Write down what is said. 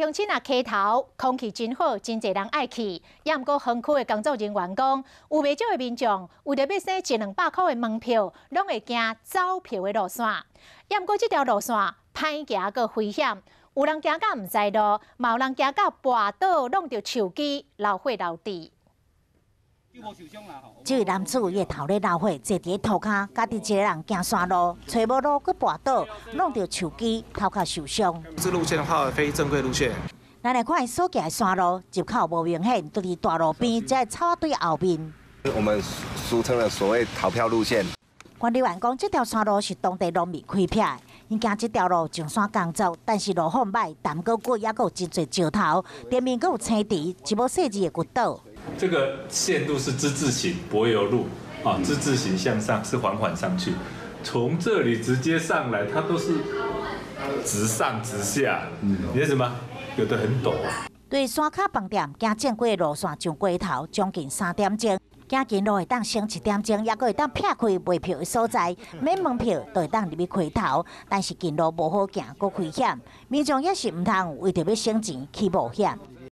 鄉親啊，溪頭空氣真好，真濟人愛去。也毋過園區的工作人員講，有袂少的民眾為著欲省一兩百箍的門票，攏會行走票的路線。也毋過這條路線歹行閣危險，有人行甲毋知路，嘛有人行甲跋倒，弄著樹枝，流血流滴。這位男子伊的頭咧流血，坐佇咧塗跤，家己一个人行山路，揣無路，閣跋倒，弄著樹枝，頭殼受傷。這路線的話，非正規路線。咱來看伊所行的山路，入口無明顯，就佇大路邊，這草堆後面。我們俗稱的所謂逃票路線。管理員講，這條山路是當地農民開闢的，𪜶行這條路上山工作，但是路況䆀，澹閣過，猶閣有真濟石頭，頂面閣有青池，一無細膩會跌倒。這個線路是之字形柏油路，啊，之字形向上是緩緩上去，從這裡直接上來，它都是直上直下，你知什麼？有的很陡。對山跤飯店行正規的路線上溪頭，將近3點鐘，行近路會當省一點鐘，猶閣會當避開賣票的所在，免門票就會當入去溪頭。但是近路無好行，閣危險，民眾也是毋通為著欲省錢去冒險。